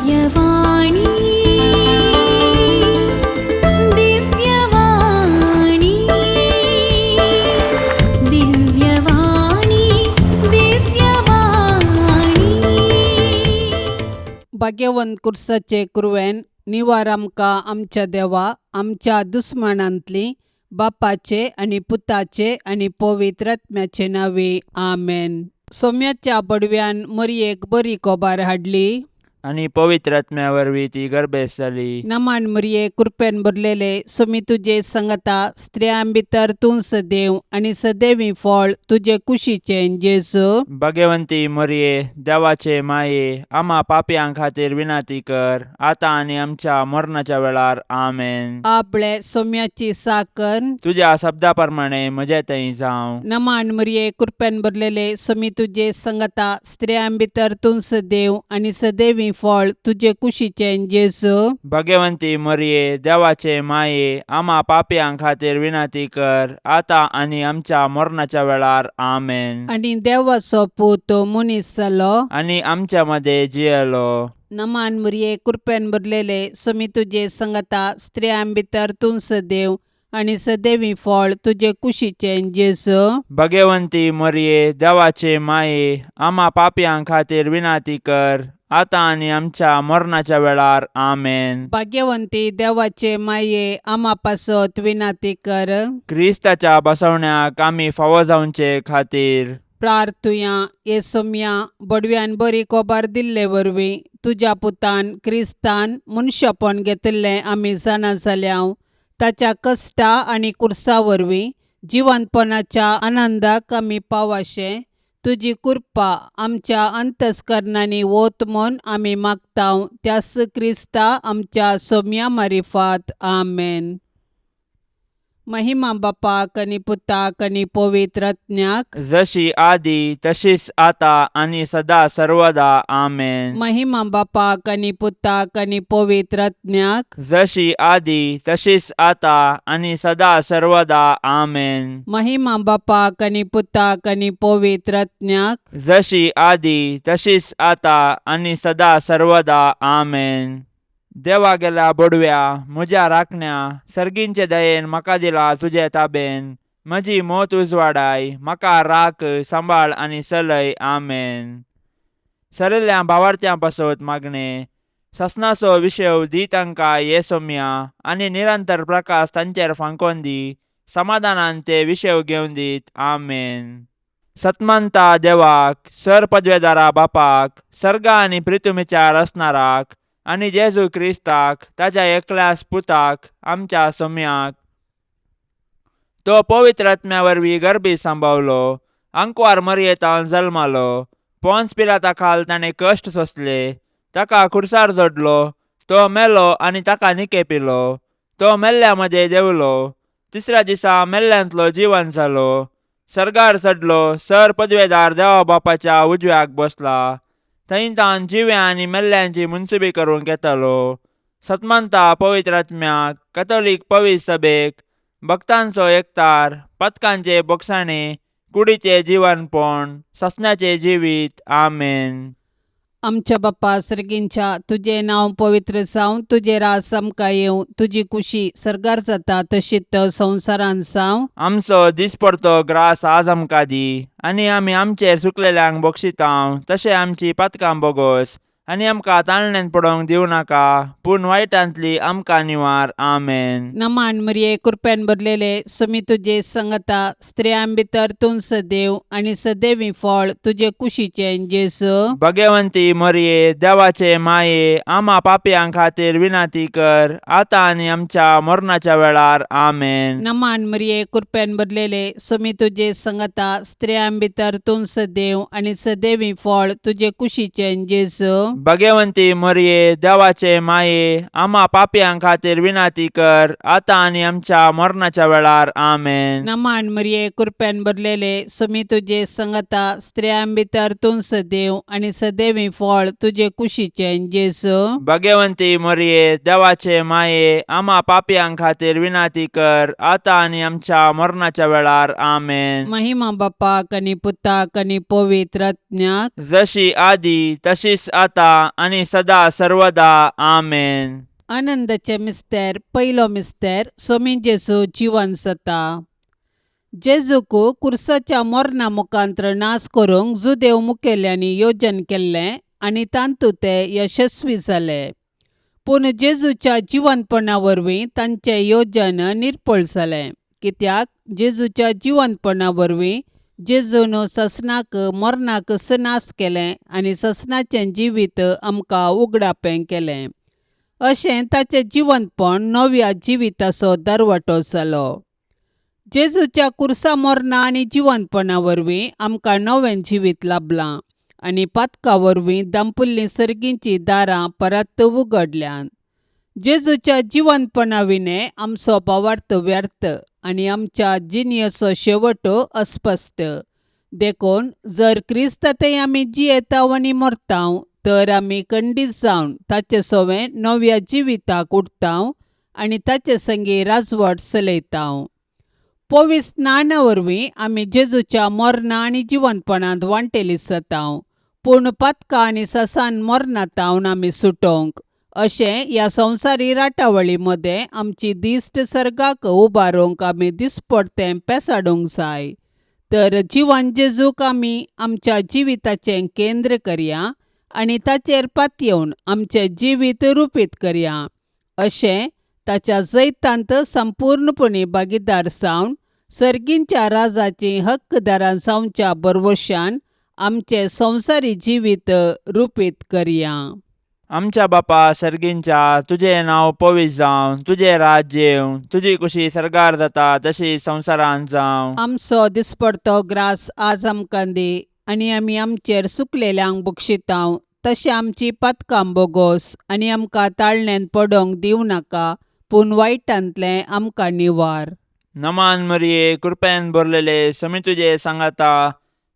दिव्यवाणी, दिव्यवाणी, दिव्यवाणी, दिव्यवाणी. भाग्यवंत कुर्साचे कुरवेन निवार आमकां आमच्या देवा आमच्या दुस्मानांतली बापाचे आनी पुताचे आनी पवित्र आत्म्याचे नांवे, आमेन. सोम्याच्या बडव्यान मरयेक बरी कोबार हाडली. आनी पवित्र आत्म्या वरवीं ती गर्भेस्त जाली. नमान मरये, कृपेन भरलेले, सोमी तुजे संगता, स्त्रियां भितर तूं सदैव आनी सदैवी फळ तुजे कुशीचें जेजू. भगवंती मरये, देवाचे माये, आमा पापयां खातीर विनंती कर, आतां आनी आमच्या मरणाच्या वेळार. आमेन. आपले सोम्याची साकर. तुज्या शब्दा प्रमाणे म्हजे थंय जावं. नमान मरये, कृपेन भरलेले, सोमी तुजे संगता, स्त्रियां भितर तूं सदैव आनी सदैवी फळ तुजे कुशीचें जेजू. भगवंती मरये, देवाचे माये, आमा पापयां खातीर विनंती कर, आतां आनी आमच्या मरणाच्या वेळार. आमेन. आनी देवाचो पूत मनीस जालो. आनी आमच्या मदें जियेलो. नमान मरये, कृपेन भरलेले, सोमी तुजे संगता, स्त्रियां भितर तूं सदैव आनी सदैवी फळ तुजे कुशीचें जेजू. भगवंती मरये, देवाचे माये, आमा पापयां खातीर विनंती कर, आतां आनी आमच्या मरणाच्या वेळार. आमेन. भाग्यवंती देवाचे माये, आमा पासत विनंती कर. क्रिस्ताच्या बसवण्याक आमी फावो जावचे खातीर. प्रार्थुया. ये सोम्या, बडव्यान बरी कोबार दिल्ले वरवीं तुज्या पुतान क्रिस्तान मनशापण घेतिल्लें आमी जाणा जाल्या. ताच्या कश्टा आनी कुर्सा वरवीं जिवंतपणाच्या आनंदाक आमी पावाशें तुजी कृपा आमच्या अंतस्करणांनी वत म्हूण आमी मागता, त्यास क्रिस्ता आमच्या सोम्या मारिफात. आमेन. महिमा बापाक आनी पुताक आनी पवित्र आत्म्याक. जशी आदी तशीच आता आनी सदा सर्वदा. आमेन. महिमा बापाक आनी पुताक आनी पवित्र आत्म्याक. जशी आदी तशीच आता आनी सदा सर्वदा. आमेन. महिमा बापाक आनी पुताक आनी पवित्र आत्म्याक. जशी आदी तशीच आता आनी सदा सर्वदा. आमेन. देवा गेल्या बोडव्या, म्हज्या राखण्या, सर्गींचे दयेन म्हाका दिला तुजे ताबेन. म्हजी मोत उजवाडाय, म्हाका राख, सांबाळ आनी चलय. आमेन. सरिल्ल्या भावार्थ्यां पासत मागणें. ससनाचो विशेव दी तांकां ये सोम्या, आनी निरंतर प्रकाश तांचेर फांकोन दी. समाधानान ते विशेव घेवन दीत. आमेन. सतमंता देवाक, सर पदवेदारा बापाक, सर्गा आनी प्रितुमीच्या रचणाराक, आनी जेजू क्रिस्ताक, ताच्या एकल्याच पुताक, आमच्या सोम्याक, तो पवित्र आत्म्या वरवीं गर्भी सांबावलो, आंकवार मरयेतान जल्मालो, पोन्स पिलाता खाल ताणें कश्ट सोंसले, ताका खुर्सार जोडलो, तो मेलो आनी ताका निकेपिलो, तो मेल्ल्या मदें देंवलो, तिसऱ्या दिसा मेल्ल्यांतलो जिवन जालो, सर्गार चडलो, सर पदवेदार देवा बापाच्या उजव्याक बसला, थंय तावन जिव्या आनी मेल्ल्यांची मुनसुबी करूंक येतालो. सतमंता पवित्र आत्म्याक, कथोलीक पवित्र सभेक, भक्तांचो एकतार, पथकांचे बोगसाणे, कुडीचे जिवनपण, ससण्याचे जिवीत. आमेन. आमच्या बाप्पा सर्गींच्या, तुजें नांव पवित्र जावं, तुजें राज आमकां येवं, तुजी कुशी सर्गार जाता तशीच संवसारांत जावं. आमचो दिसपडतो ग्रास आज आमकां दी, आनी आमी आमचेर चुकलेल्यांक बक्षितांव तशें आमची पातकां बोगोस, आनी आमकां ताळण्यांत पडोवंक दिवं नाका, पूण वायटांतली आमकां निवार. आमेन. नमान मरिये, कृपेन भरलेले, सुमी तुजे संगता, स्त्रियां भितर तूं सदैव आनी सदैवी फळ तुजे कुशीचें जेजू. भगवंती मरिये, देवाचे माये, आमा पापयां खातीर विनंती कर, आतां आनी आमच्या मरणाच्या वेळार. आमेन. नमान मरिये, कृपेन भरलेले, सुमी तुजे संगता, स्त्रियां भितर तूं सदैव आनी सदैवी फळ तुजे कुशीचें जेजू. भगवंती मरिये, देवाचे माये, आमा पापयां खातीर विनंती कर, आतां आनी आमच्या मरणाच्या वेळार. आमेन. नमान मरिये, कृपेन भरलेले, सुमी तुजे संगता, स्त्रियां भितर तूं सदैव आनी सदैवी फळ तुजे कुशीचें जेजू. भगवंती मरिये, देवाचे माये, आमा पापयां खातीर विनंती कर, आतां आनी आमच्या मरणाच्या वेळार. आमेन. महिमा बापाक आनी पुताक आनी पवित्र आत्म्याक. जशी आदी तशीच आता आतां आनी सदा सर्वदा. आमेन. आनंदाचे मिस्तेर. पयलो मिस्तेर, सोमी जेजू जिवन जाता. जेजूक कुर्साच्या मरणा मुखांत्र नाश करूंक जुदेव मुखेल्यांनी योजन केल्लें आनी तातूंत ते यशस्वी जाले. पूण जेजूच्या जिवनपणा वरवीं तांचें योजन निर्फळ जालें, कित्याक जेजूच्या जिवनपणा वरवीं जेजून ससनाक मरणाक नाश केलें आनी ससनाचें जिवीत आमकां उगडापें केलें. अशें ताचें जिवनपण नव्या जिविताचो दरवटो जालो. जेजूच्या कुर्सा मरणा आनी जिवनपणा वरवीं आमकां नवें जिवीत लाबलां आनी पातका वरवीं दांपुल्लीं सर्गींचीं दारां परत उगडल्यांत. जेजूच्या जिवनपणा विणें आमचो भावार्थ व्यर्थ आनी आमच्या जिणेचो शेवट अस्पश्ट. देखून जर क्रिस्तांतय आमी जियेताव आनी मरताव तर आमी खंडीत जावन ताचे सवें नव्या जिविताक उठताव आनी ताचे संगी राजवट चलयताव. पवित्र स्नाना वरवीं आमी जेजूच्या मरणा आनी जिवनपणांत वांटेली जाताव. पूण पातकां आनी ससान मरणांत आमी सुटोवंक अशें ह्या संवसारी राटावळी मदें आमची दिश्ट सर्गाक उबारूंक आमी दिसपडतें पेसाडूंक जाय. तर जिवन जेजूक आमी आमच्या जिविताचें केंद्र करया आनी ताचेर पातयेवन आमचें जिवीत रुपीत करया. अशें ताच्या जैतांत संपूर्णपणी भागीदार जावन सर्गींच्या राजाचीं हक्कदारां जावच्या भरवशान आमचें संवसारी जिवीत रुपीत करया. आमच्या बापा सर्गींच्या, तुजें नांव पवित्र जावं, तुजें राज्य येवं, तुजी कुशी सर्गार जाता तशी संवसारांत जावं. आमचो दिसपडतो ग्रास आज आमकां दी आनी आमी आमचेर सुकलेल्यांक बक्षितांव तशें आमची पातकां बोगोस आनी आमकां ताळण्यांत पडोवंक दिवं नाका, पूण वायटांतलें आमकां निवार. नमान मरिये, कृपेन भरलेले, समी तुजे सांगाता,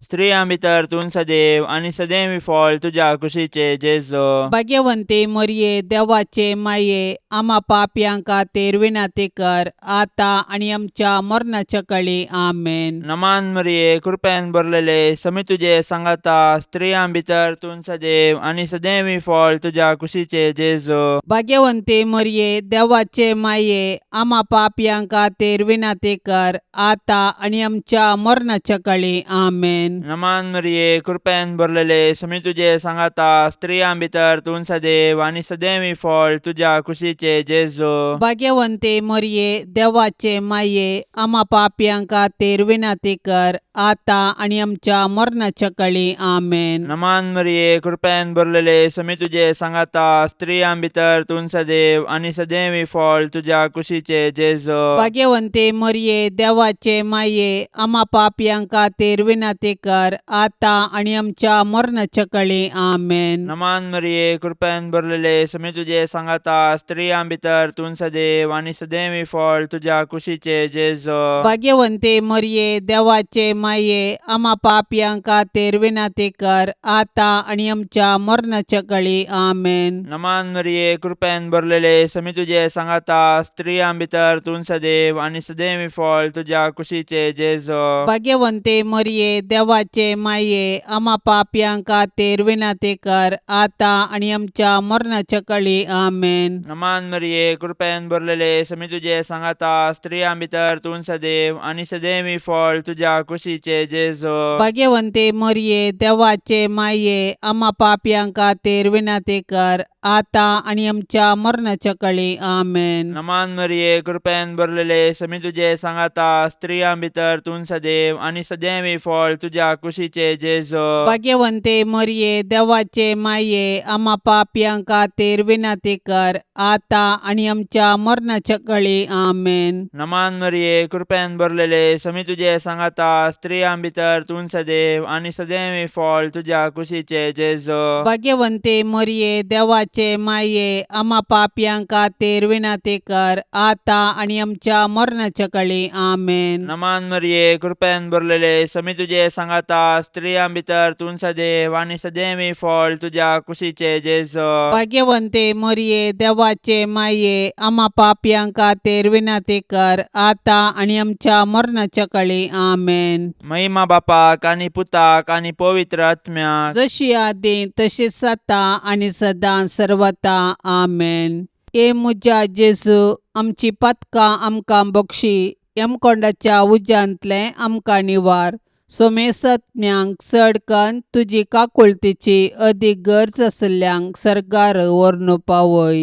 स्त्रियां भितर तूं सदैव आनी सदैव फळ तुज्या कुशीचे जेजो. भाग्यवंती मरिये, देवाचे माये, आमा पापयां खातीर विनंती कर, आतां आनी आमच्या मरणाच्या कळी. आमेन. नमान मरिये, कृपेन भरलेले, समी तुजे सांगाता, स्त्रियां भितर तूं सदैव आनी सदैव फळ तुज्या कुशीचे जेजो. भाग्यवंती मरिये, देवाचे माये, आमा पापयां खातीर विनंती कर, आतां आनी आमच्या मरणाच्या कळी. आमेन. नमान मरिये, कृपेन भरलेले, समी तुजे सांगाता, स्त्रियां भितर तूं सदैव आनी सदैव फळ तुज्या कुशीचे जेजो. भाग्यवंती मरिये, देवाचे माये, आमा पापयां खातीर विनंती कर, आतां आनी आमच्या मरणाच्या कळी. आमेन. नमान मरिये, कृपेन भरलेले, समी तुजे सांगाता, स्त्रियां भितर तूं सदैव आनी सदैव फळ तुज्या कुशीचे जेजो. भाग्यवंती मरिये, देवाचे माये, आमा पापयां खातीर विनंती कर, आतां आनी आमच्या मरणाच्या कळी. आमेन. नमान मरिये, कृपेन भरलेले, समी तुजे सांगाता, स्त्रियां भितर तूं सदैव आनी सदैव फळ तुज्या कुशीचे जेजो. भाग्यवंती मरिये, देवाचे माये, आमा पापयां खातीर विनंती कर, आतां आनी आमच्या मरणाच्या कळी. आमेन. नमान मरिये, कृपेन भरलेले, समी तुजे सांगाता, स्त्रियां भितर तूं सदैव आनी सदैव फळ तुज्या कुशीचे जेजो. भाग्यवंती मरिये, देवाचे माये, आमा पापयां खातीर विनंती कर, आतां आनी आमच्या मरणाच्या कळी. आमेन. नमान मरिये, कृपेन भरलेले, समी तुजे सांगाता, स्त्रियां भितर तूं सदैव आनी सदैव फळ तुज्या कुशीचे जेजो. भाग्यवंती मरिये, देवाचे माये, आमा पापयां खातीर विनंती कर, आतां आनी आमच्या मरणाच्या कळी. आमेन. नमान मरिये, कृपेन भरलेले, समी तुजे सांगाता, स्त्रियां भितर तूं सदैव आनी सदैव फळ तुज्या कुशीचे जेजो. भाग्यवंती मरिये, देवाचे माये, आमा पापयां खातीर विनंती कर, आतां आनी आमच्या मरणाच्या कळी. आमेन. नमान मरिये, कृपेन भरलेले, समी तुजे सांगाता, स्त्रियां भितर तूं सदैव आनी सदैव फळ तुज्या कुशीचे जेजो. भाग्यवंती मरिये, देवाचे देवाचे माये आमा पापयां खातीर विनंती कर आतां आनी आमच्या मरणाच्या कळी. आमेन. नमान मरिये, कृपेन भरलेले, समी तुजे सांगाता, स्त्रियां भितर तूं सदैव आनी सदैवी फळ तुज्या कुशीचे जेजो. भाग्यवंते मरिये, देवाचे माये, आमा पापयां खातीर विनंती कर आतां आनी आमच्या मरणाच्या कळी. आमेन. महिमा बापाक आनी पुताक आनी पवित्र आत्म्याक. जशी आदी तशीच आतां आनी सदां सर्वता. आमेन. ए म्हज्या जेजू, आमची पातकां आमकां बक्षी, यमकोंडाच्या उज्यांतलें आमकां निवार, सोमेसत्म्यांक चड कन्न तुजी काकुळतीची अदीक गरज आशिल्ल्यांक सर्गार व्हरून पावय.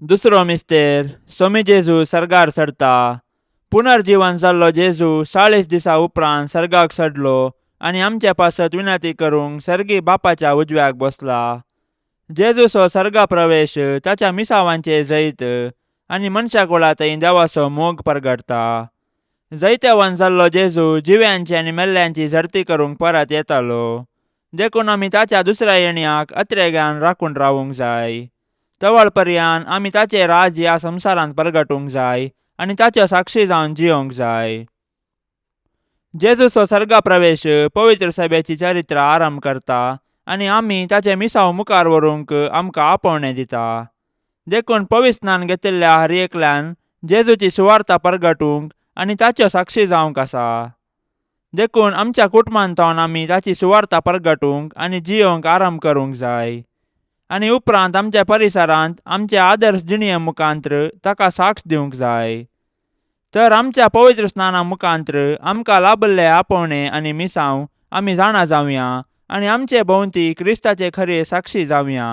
दुसरो मिस्तेर, सोमी जेजू सर्गार चडता. पुनर्जीवन जाल्लो जेजू 40 दिसा उपरांत सर्गाक चडलो आनी आमचे पासत विनंती करूंक सर्गी बापाच्या उजव्याक बसला. जेजूचो सर्गा प्रवेश ताच्या मिसावांचे जैत आनी मनशा कुळा थंय देवाचो मोग परगटता. जैतेवान जाल्लो जेजू जिव्यांची आनी मेल्ल्यांची झडती करूंक परत येतालो, देखून आमी ताच्या दुसऱ्या येण्याक अत्रेगान राखून रावूंक जाय. तवळ पर्यान आमी ताचें राज ह्या संवसारांत परगटूंक जाय आनी ताच्यो साक्षी जावन जियोंक जाय. जेजूचो सर्गा प्रवेश पवित्र सभेची चरित्र आरंभ करता आनी आमी ताचें मिसांव मुखार व्हरूंक आमकां आपोवणें दिता. देखून पवित्र स्नान घेतिल्ल्या हर एकल्यान जेजूची सुवार्ता परगटूंक आनी ताच्यो साक्षी जावंक आसा. देखून आमच्या कुटुंबांत आमी ताची सुवार्ता परगटूंक आनी जियोंक आरंभ करूंक जाय आनी उपरांत आमच्या परिसरांत आमचे आदर्श जिणये मुखांत्र ताका साक्ष दिवंक जाय. तर आमच्या पवित्र स्नाना मुखांत्र आमकां लाभल्ले आपोवणें आनी मिसांव आमी जाणा जावया आनी आमचे भोंवती क्रिस्ताचे खरे साक्षी जावया.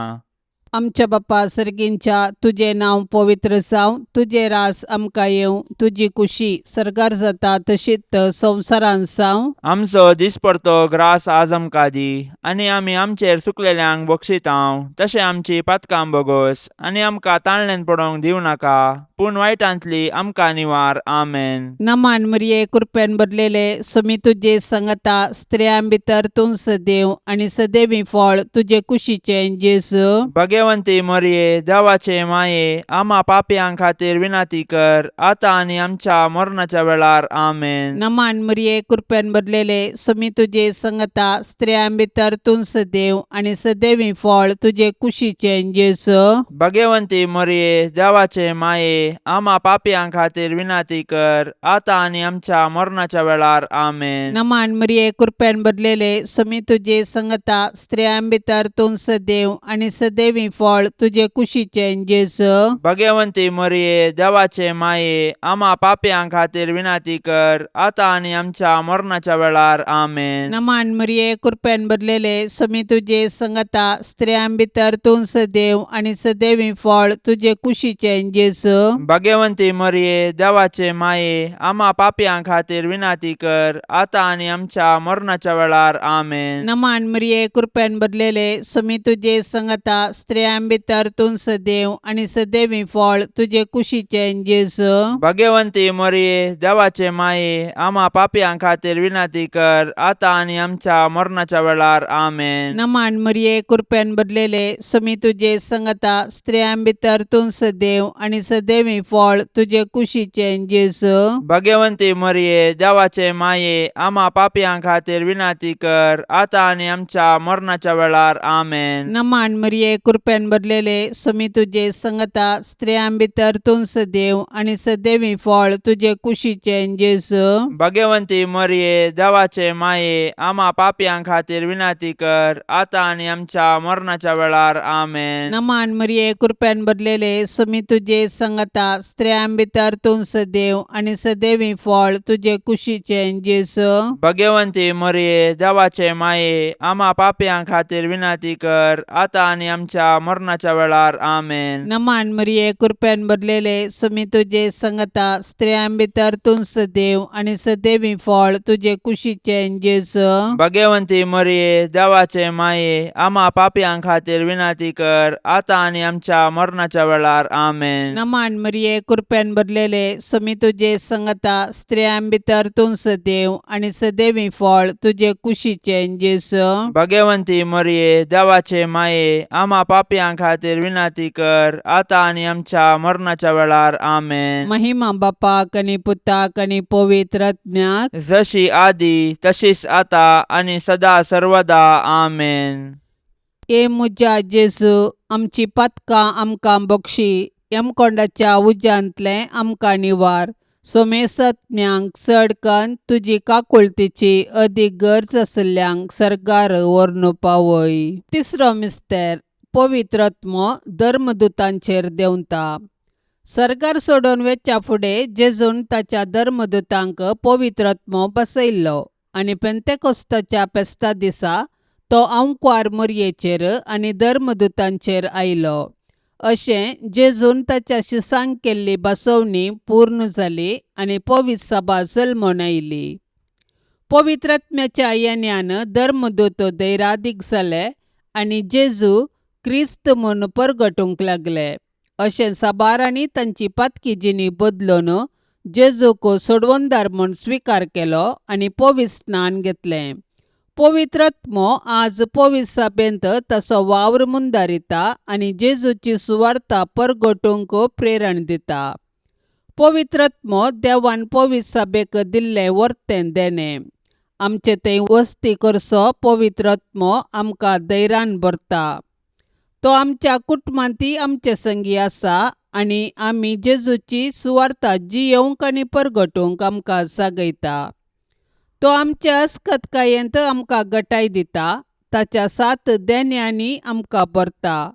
आमच्या बापा सर्गींच्या, तुजें नांव पवित्र जावं, तुजें रास आमकां येवं, तुजी कुशी सर्गार जाता तशीच संवसारांत जावं. आमचो दिसपडतो ग्रास आज आमकां दी आनी आमी आमचेर सुकलेल्यांक बक्षितांव तशें आमची पातकां बोगोस आनी आमकां ताळणेन पडोवंक दिवं नाका, पूण वायटांतली आमकां निवार. आमेन. नमान मरिये, कृपेन भरलेले, सुमी तुजे संगता, स्त्रियां भितर तूं सदैव आनी सदैवी फळ तुजे कुशीचें जेजू. भगवंती मरिये, देवाचे माये, आमा पापयां खातीर विनंती कर आतां आनी आमच्या मरणाच्या वेळार. आमेन. नमान मरिये, कृपेन भरलेले, सुमी तुजे संगता, स्त्रियां भितर तूं सदैव आनी सदैवी फळ तुजे कुशीचें जेजू. भगवंती मरिये, देवाचे माये, आमा पापयां खातीर विनंती कर आतां आनी आमच्या मरणाच्या वेळार. आमेन. नमान मरिये, कृपेन भरलेले, सुमी तुजे संगता, स्त्रियां भितर तूं सदैव आनी सदैवी फळ तुजे कुशीचें जेजू. भगवंती मरिये, देवाचे माये, आमा पापयां खातीर विनंती कर आतां आनी आमच्या मरणाच्या वेळार. आमेन. नमान मरिये, कृपेन भरलेले, सुमी तुजे संगता, स्त्रियां भितर तूं सदैव आनी सदैवी फळ तुजे कुशीचें जेजू. भगवंती मरिये, देवाचे माये, आमा पापयां खातीर विनंती कर आतां आनी आमच्या मरणाच्या वेळार. आमेन. नमान मरिये, कृपेन भरलेले, सुमी तुजे संगता, स्त्रियां भितर तूं सदैव आनी सदैवी फळ तुजे कुशीचें जेजू. भगवंती मरिये, देवाचे माये, आमा पापयां खातीर विनंती कर आतां आनी आमच्या मरणाच्या वेळार. आमेन. नमान मरिये, कृपेन भरलेले, सुमी तुजे संगता, स्त्रियां भितर तूं सदैव आनी सदैवी फळ तुजे कुशीचें जेजू. भगवंती मरिये, देवाचे माये, आमा पापयां खातीर विनंती कर आतां आनी आमच्या मरणाच्या वेळार. आमेन. नमान मरिये, कृपेन भरलेले, सुमी तुजे संगता, स्त्रियां भितर तूं सदैव आनी सदैवी फळ तुजे कुशीचें जेजू. भगवंती मरिये, देवाचे माये, आमा पापयां खातीर विनंती कर आतां आनी आमच्या मरणाच्या वेळार. आमेन. नमान मरिये, कृपेन भरलेले, सुमी तुजे संगता, स्त्रियां भितर तूं सदैव आनी सदैवी फळ तुजे कुशीचें जेजू. भगवंती मरिये, देवाचे माये, आमा पापयां खातीर विनंती कर आतां आनी आमच्या मरणाच्या वेळार. आमेन. नमान मरिये, कृपेन भरलेले, सुमी तुजे संगता, स्त्रियां भितर तूं सदैव आनी सदैवी फळ तुजे कुशीचें जेजू. भगवंती मरिये, देवाचे माये, आमा पापयां खातीर विनंती कर आतां आनी आमच्या मरणाच्या वेळार. आमेन. नमान मरिये, कृपेन भरलेले, सुमी तुजे संगता, स्त्रियां भितर तूं सदैव आनी सदैवी फळ तुजे कुशीचें जेजू. भगवंती मरिये, देवाचे माये, आमा पापयां पापयां खातीर विनंती कर आतां आनी आमच्या मरणाच्या वेळार. आमेन. महिमा बापाक आनी पुताक आनी पवित्र आत्म्याक. जशी आदी तशीच आता आनी सदा सर्वदा. आमेन. ए म्हज्या जेजू, आमची पातकां आमकां बक्षी, यमकोंडाच्या उज्यांतलें आमकां निवार, सोमेसत्म्यांक चड कन्न तुजी काकुळतीची अदीक गरज आशिल्ल्यांक सर्गार व्हरून पावय. तिसरो मिस्तेर, पवित्र आत्मो धर्मदुतांचेर देंवता. सर्गार सोडून वेच्या फुडें जेजून ताच्या धर्मदुतांक पवित्र आत्मो बसयल्लो आनी पेंतेकोस्ताच्या फेस्ता दिसा तो आंकवार मोरयेचेर आनी धर्मदुतांचेर आयलो. अशें जेजून ताच्या शिसांक केल्ली बसवणी पूर्ण जाली आनी पवित्र सभा जल्मून आयली. पवित्र आत्म्याच्या येण्यान धर्मदूत धैरादीक जाले आनी जेजू क्रिस्त म्हूण परगटूंक लागले. अशें साबारांनी तांची पातकी जिणी बदलून जेजूक सोडवणदार म्हूण स्विकार केलो आनी पवित्र स्नान घेतलें. पवित्र आत्मो आज पवित्र सभेंत ताचो वावर मुंदारिता आनी जेजूची सुवार्ता परगटूंक प्रेरण दिता. पवित्र आत्मो देवान पवित्र सभेक दिल्लें वर्तें देणें. आमचे थंय वस्ती करचो पवित्र आत्मो आमकां धैर्यान भरता. तो आमच्या कुटुंबांतय आमचे संगी आसा आनी आमी जेजूची सुवार्ता जियेवंक आनी परगटूंक आमकां जागयता. तो आमच्या अस्कतकायेंत आमकां गटाय दिता, ताच्या सात देण्यांनी आमकां भरता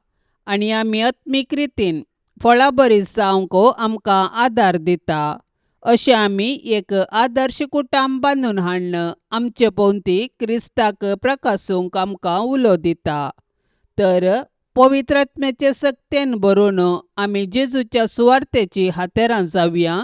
आनी आमी आत्मीक रितीन फळाबरी जावंक आमकां आदार दिता. अशें आमी एक आदर्श कुटुंब बांदून हाडून आमचे भोंवती क्रिस्ताक प्रकासूंक आमकां उलो दिता. तर पवित्र आत्म्याचे सक्तेन भरून आमी जेजूच्या सुवार्तेची हातेरां जावया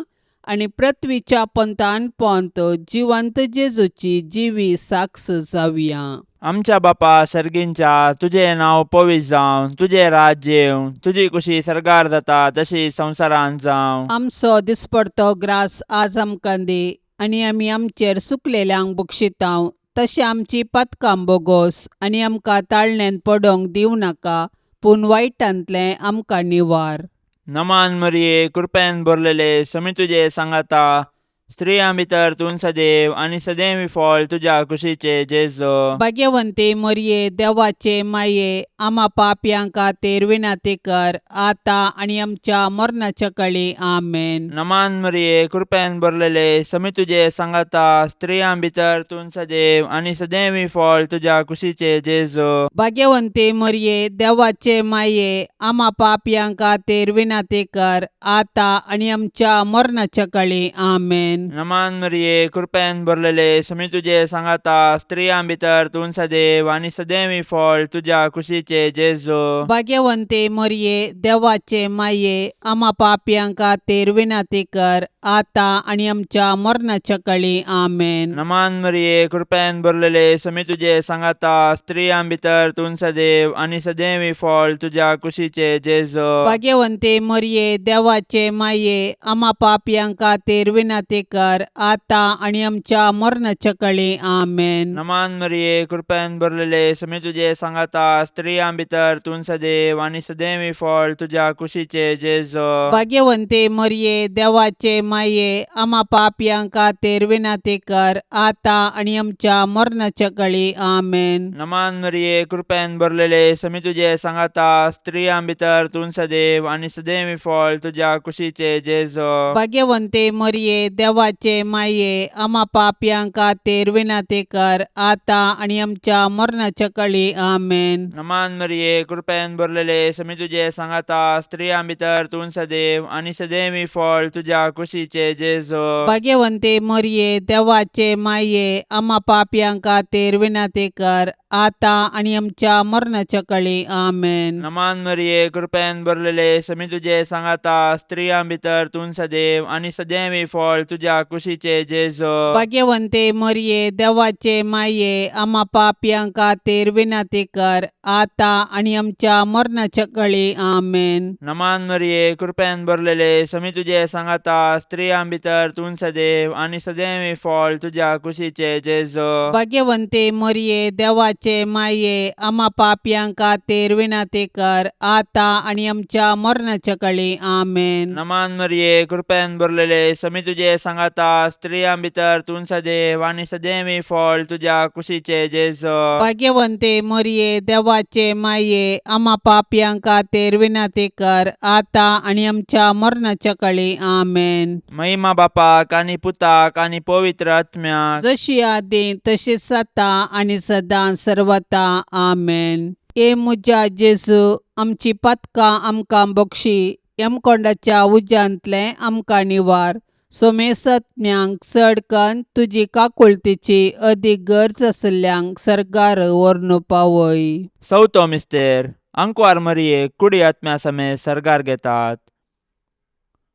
आनी पृथ्वीच्या पंथान पोंत जिवंत जेजूची जिवी साक्ष जावया. आमच्या बापा सर्गींच्या, तुजें नांव पवित्र जावं, तुजें राज्य येवं, तुजी कुशी सर्गार जाता तशी संवसारांत जावं. आमचो दिसपडतो ग्रास आज आमकां दी आनी आमी आमचेर सुकलेल्यांक बक्षितांव तशें आमची पातकां बोगोस आनी आमकां ताळण्यांत पडोंक दिवं नाका, पूण वायटांतलें आमकां निवार. नमान मरिये, कृपेन भरलेले, समी तुजे सांगाता, स्त्रियां भितर तूं सदैव आनी सदैव फळ तुज्या कुशीचे जेजू. भाग्यवंती मरिये, देवाचे माये, आमा पापयां खातीर विनंती कर आतां आनी आमच्या मरणाच्या कळी. आमेन. नमान मरिये, कृपेन भरलेले, समी तुजे सांगाता, स्त्रियां भितर तूं सदैव आनी सदैव फळ तुज्या कुशीचे जेजू. भाग्यवंती मरिये, देवाचे माये, आमा पापयां खातीर विनंती कर आतां आनी आमच्या मरणाच्या कळी. आमेन. नमान मरिये, कृपेन भरलेले, समी तुजे सांगाता, स्त्रियां भितर तूं सदैव आनी सदैव फळ तुज्या कुशीचे जेजू. भाग्यवंती मरिये, देवाचे माये, आमा पापयां खातीर विनंती कर आतां आनी आमच्या मरणाच्या कळी. आमेन. नमान मरिये, कृपेन भरलेले, समी तुजे सांगाता, स्त्रियां भितर तूं सदैव आनी सदैव फळ तुज्या कुशीचे जेजू. भाग्यवंती मरिये, देवाचे माये, आमा पापयां खातीर विनंती कर आतां आनी आमच्या मरणाच्या कळी. आमेन. नमान मरिये, कृपेन भरलेले, समी तुजे सांगाता, स्त्रियां भितर तूं सदैव आनी सदैव फळ तुज्या कुशीचे जेजू. भाग्यवंती मरिये, देवाचे माये, आमा पापयां खातीर विनंती कर आतां आनी आमच्या मरणाच्या कळी. आमेन. नमान मरिये, कृपेन भरलेले, समी तुजे सांगाता, स्त्रियां भितर तूं सदैव आनी सदैव फळ तुज्या कुशीचे जेजू. भाग्यवंती मरिये, देवाचे माये, आमा पापयां खातीर विनंती कर आतां आनी आमच्या मरणाच्या कळी. आमेन. नमान मरिये, कृपेन भरलेले, समी तुजे सांगाता, स्त्रियां भितर तूं सदैव आनी सदैव फळ तुज्या कुशीचे जेजू. भाग्यवंती मरिये, देवाचे माये, आमा पापयां खातीर विनंती कर आतां आनी आमच्या मरणाच्या कळी. आमेन. नमान मरिये, कृपेन भरलेले, समी तुजे सांगाता, स्त्रियां भितर तूं सदैव आनी सदैव फळ तुज्या तुज्या कुशीचे जेजो. भाग्यवंते मरिये, देवाचे माये, आमा पापयां खातीर विनंती कर, आतां आनी आमच्या मरणाच्या कळी. आमेन. नमान मरिये, कृपेन भरलेले, समी तुजे सांगाता, स्त्रियां भितर तूं सदैव आनी सदैव फळ तुज्या कुशीचे जेजो. भाग्यवंते मरिये, देवाचे माये, आमा पापयां खातीर विनंती कर, आतां आनी आमच्या मरणाच्या कळी. आमेन. नमान मरिये, कृपेन भरलेले, समी तुजे सांगाता, स्त्रियां भितर तूं सदैव आनी सदैव फळ तुज्या कुशीचे जेजो. भाग्यवंते मरिये, देवाचे माये, आमा पापयां खातीर विनंती कर, आतां आनी आमच्या मरणाच्या कळी. आमेन. महिमा बापाक आनी पुताक आनी पवित्र आत्म्याक. जशी आदी तशीच आतां आनी सदां सर्वता. आमेन. हे म्हज्या जेजू, आमची पातकां आमकां बक्षी, यमकोंडाच्या उज्यांतलें आमकां निवार, सोमेसत्म्यांक चड कन्न तुजी काकुळतीची अदीक गरज आशिल्ल्यांक सर्गार व्हरून पावय. चवथो मिस्तेर. आंकवार मरियेक कुडी आत्म्या समेत सर्गार घेतात.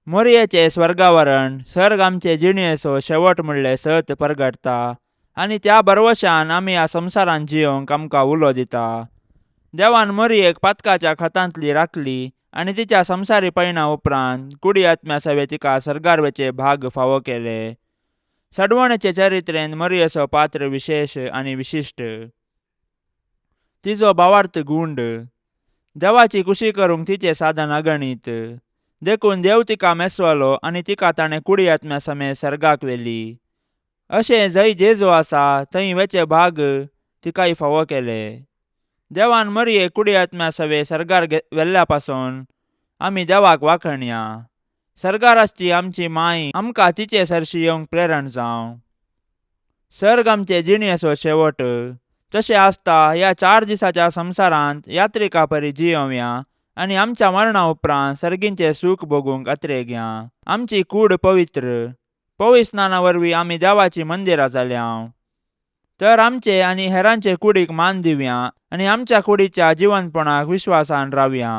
मोरयेचें स्वर्गावरण सर्ग आमचे जिणेचो शेवट म्हणलें सत परगटता आनी त्या भरवशान आमी ह्या संवसारांत जियोंक आमकां उलो दिता. देवान मोरयेक पातकाच्या खतांतली राखली आनी तिच्या संवसारी पयणा उपरांत कुडी आत्म्या सवे तिका सर्गार वचे भाग फावो केले. सडवणेचे चरित्रेन मोरयेचो पात्र विशेश आनी विशिश्ट. तिजो भावार्थ गुंड. देवाची कुशी करूंक तिचें साधन अगणीत. देखून देव तिका मेसवलो आनी तिका ताणें कुडी आत्म्या समेत सर्गाक व्हेली. अशें जंय जेजू आसा थंय वेचे भाग तिकाय फावो केले. देवान मरियेक कुडी आत्म्या सवे सर्गार व्हेल्ल्या पासून आमी देवाक वाखणया. सर्गार आसची आमची माय आमकां तिचे सरशी येवंक प्रेरण जावं. सर्ग आमचे जिणेचो शेवट. तशें आसता ह्या 4 दिसाच्या संवसारांत यात्रिका परी जियोवया आनी आमच्या मरणा उपरांत सर्गींचें सूख भोगूंक अत्रेगया. आमची कूड पवित्र. पवित्र स्नाना वरवीं आमी देवाचीं मंदिरां जाल्या. तर आमचे आनी हेरांचे कुडीक मान दिवया आनी आमच्या कुडीच्या जिवनपणाक विश्वासान रावया.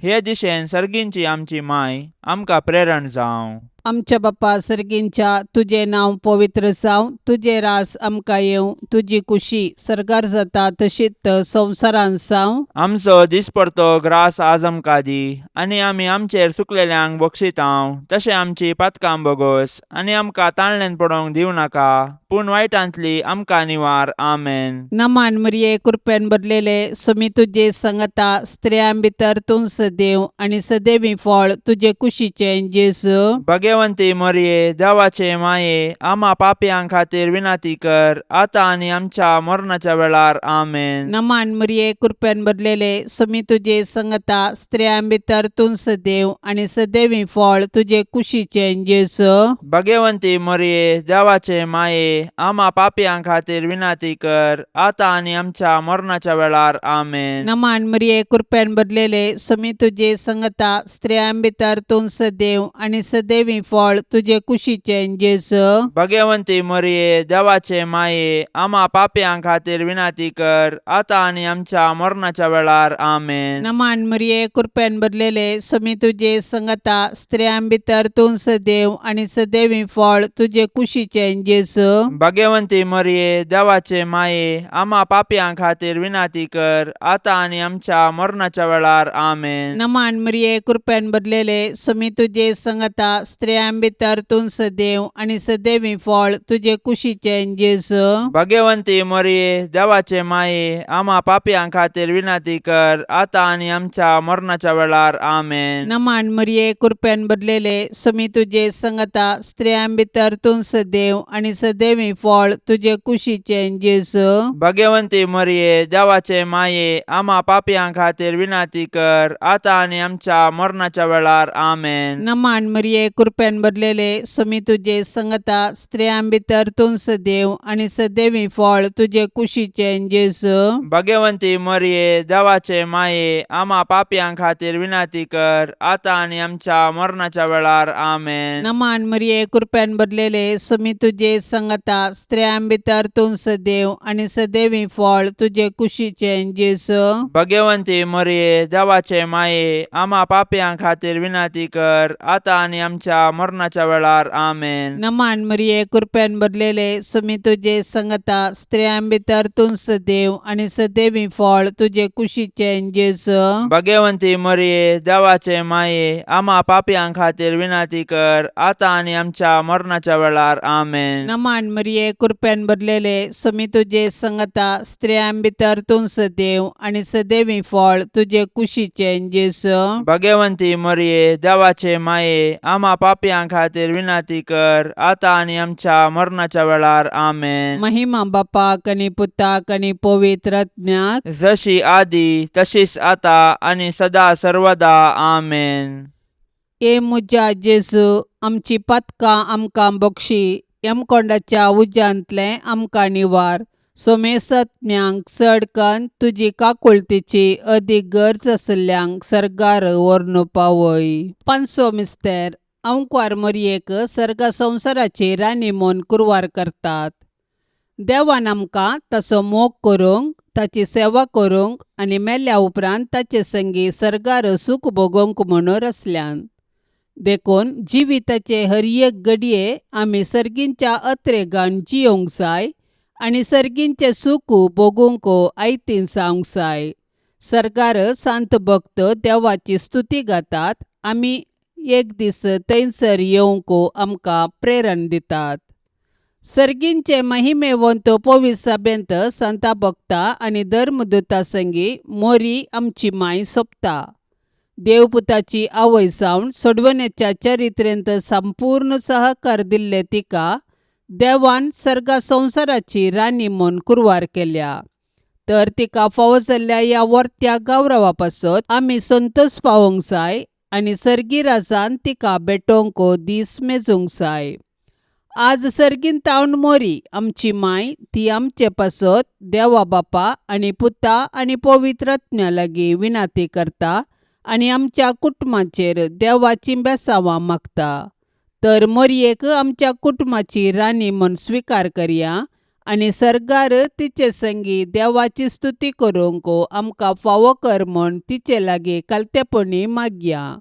हे दिशेन सर्गींची आमची माय आमकां प्रेरण जावं. आमच्या बापा सर्गींच्या, तुजें नांव पवित्र जावं, तुजें रास आमकां येवं, तुजी कुशी सर्गार जाता तशीच संवसारांत जावं. आमचो दिसपडतो ग्रास आज आमकां दी आनी आमी आमचेर चुकलेल्यांक बक्षितांव तशें आमची पातकां बोगोस आनी आमकां ताणल्यान पडोवंक दिवं नाका, पूण वायटांतली आमकां निवार. आमेन. नमान मरिये, कृपेन भरलेले, सुमी तुजे संगता, स्त्रियां भितर तूं सदैव आनी सदैवी फळ तुजे कुशीचें जेजू. भगवंती मरिये, देवाचे माये, आमा पापयां खातीर विनंती कर, आतां आनी आमच्या मरणाच्या वेळार. आमेन. नमान मरिये, कृपेन भरलेले, सुमी तुजे संगता, स्त्रियां भितर तूं सदैव आनी सदैवी फळ तुजे कुशीचें जेजू. भगवंती मरिये, देवाचे माये, आमा पापयां खातीर विनंती कर, आतां आनी आमच्या मरणाच्या वेळार. आमेन. नमान मरिये, कृपेन भरलेले, सुमी तुजे संगता, स्त्रियां भितर तूं सदैव आनी सदैवी फळ तुजे कुशीचें जेजू. भगवंती मरिये, देवाचे माये, आमा पापयां खातीर विनंती कर, आतां आनी आमच्या मरणाच्या वेळार. आमेन. नमान मरिये, कृपेन भरलेले, सुमी तुजे संगता, स्त्रियां भितर तूं सदैव आनी सदैवी फळ तुजे कुशीचें जेजू. भगवंती मरिये, देवाचे माये, आमा पापयां खातीर विनंती कर, आतां आनी आमच्या मरणाच्या वेळार. आमेन. नमान मरिये, कृपेन भरलेले, सुमी तुजे संगता, स्त्रियां भितर तूं सदैव आनी सदैवी फळ तुजे कुशीचें जेजू. भगवंती मरिये, देवाचे माये, आमा पापयां खातीर विनंती कर, आतां आनी आमच्या मरणाच्या वेळार. आमेन. नमान मरिये, कृपेन भरलेले, सुमी तुजे संगता, स्त्रियां भितर तूं सदैव आनी सदैवी फळ तुजे कुशीचें जेजू. भगवंती मरिये, देवाचे माये, आमा पापयां खातीर विनंती कर, आतां आनी आमच्या मरणाच्या वेळार. आमेन. नमान मरिये, कृपेन भरलेले, सुमी तुजे संगता, स्त्रियां भितर तूं सदैव आनी सदैवी फळ तुजे कुशीचें जेजू. भगवंती मरिये, देवाचे माये, आमा पापयां खातीर विनंती कर, आतां आनी आमच्या मरणाच्या वेळार. आमेन. नमान मरिये, कृपेन भरलेले, सुमी तुजे संगता, स्त्रियां भितर तूं सदैव आनी सदैवी फळ तुजे कुशीचें जेजू. भगवंती मरिये, देवाचे माये, आमा पापयां खातीर विनंती कर, आतां आनी आमच्या आमच्या मरणाच्या वेळार. आमेन. नमान मरिये, कृपेन भरलेले, सुमी तुजे संगता, स्त्रियां भितर तूं सदैव आनी सदैवी फळ तुजे कुशीचें जेजू. भगवंती मरिये, देवाचे माये, आमा पापयां खातीर विनंती कर, आतां आनी आमच्या मरणाच्या वेळार. आमेन. नमान मरिये, कृपेन भरलेले, सुमी तुजे संगता, स्त्रियां भितर तूं सदैव आनी सदैवी फळ तुजे कुशीचें जेजू. भगवंती मरिये, देवाचे माये, आमा पापयां खातीर विनंती कर, आतां आनी आमच्या मरणाच्या वेळार. आमेन. महिमा बापाक आनी पुताक आनी पवित्र आत्म्याक. जशी आदी तशीच आता आनी सदा सर्वदा. आमेन. ए म्हज्या जेजू, आमची पातकां आमकां बक्षी, यमकोंडाच्या उज्यांतलें आमकां निवार, सोमेसत्म्यांक चड कन्न तुजी काकुळतीची अदीक गरज आशिल्ल्यांक सर्गार व्हरून पावय. पांचसो मिस्तेर. अंकवार मोरयेक सर्गा संवसाराची राणी म्हूण कुरवार करतात. देवान आमकां ताचो मोग करूंक, ताची सेवा करूंक आनी मेल्या उपरांत ताचे संगी सर्गार सूख भोगोवंक म्हणून रचल्यान. देखून जिविताचे हर एक घडये आमी सर्गींच्या अत्रेगान जियोंक जाय आनी सर्गींचें सूख भोगूंक आयतीन जावंक जाय. सर्गार सांत भक्त देवाची स्तुती गातात, आमी एक दीस थंयसर येवंक आमकां प्रेरण दितात. सर्गींचे महिमेवंत पवित्र सभेंत संता भक्ता आनी धर्मदूता संगी मोरी आमची माय सोंपता. देवपुताची आवय जावन सोडवण्याच्या चरित्रेंत संपूर्ण सहकार दिल्ले तिका देवान सर्गा संवसाराची राणी म्हूण कुरवार केल्या. तर तिका फावो जाल्ल्या ह्या वर्त्या गौरवा पासत आमी संतोश पावोवंक जाय आनी सर्गी राजान तिका भेटोवंक दीस मेजूंक जाय. आज सर्गीन तावन मोरी आमची माय ती आमचे पासत देवा बापा आनी पुता आनी पवित्र आत्म्या लागीं विनाती करता आनी आमच्या कुटुंबाचेर देवाची बेसांवां मागता. तर मोरयेक आमच्या कुटुंबाची राणी म्हूण स्विकार करया आनी सर्गार तिचे संगी देवाची स्तुती करूंक आमकां फावो कर म्हूण तिचे लागीं कालतेपणी मागया.